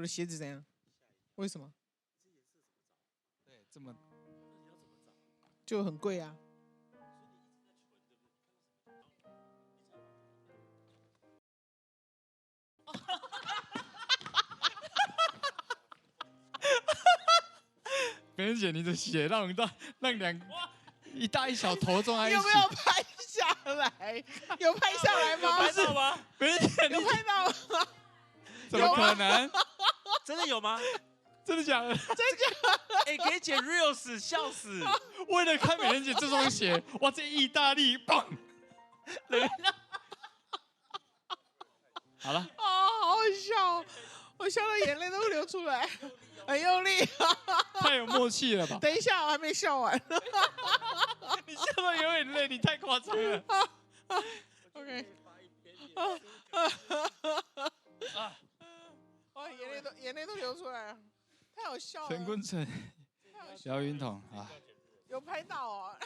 有的鞋子怎样？为什么？对，這麼就很貴啊。美人姐，你的鞋讓大讓兩一大一小頭撞在一起，有沒有拍下來？有拍下來嗎？拍到嗎？美人姐，有拍到嗎？怎麼可能？真的有嗎？真的假的？真假的？哎，可以剪 reels，笑死！為了看美人姐這雙鞋，哇，這意大利棒！好了，哦，好好笑，我笑到眼淚都流出來，很用力，太有默契了吧？等一下，我還沒笑完。你笑到有點累，你太誇張了。 OK。啊！哦，眼淚都流出來了，太好笑了。陳坤城、姚雲彤啊，有拍到哦。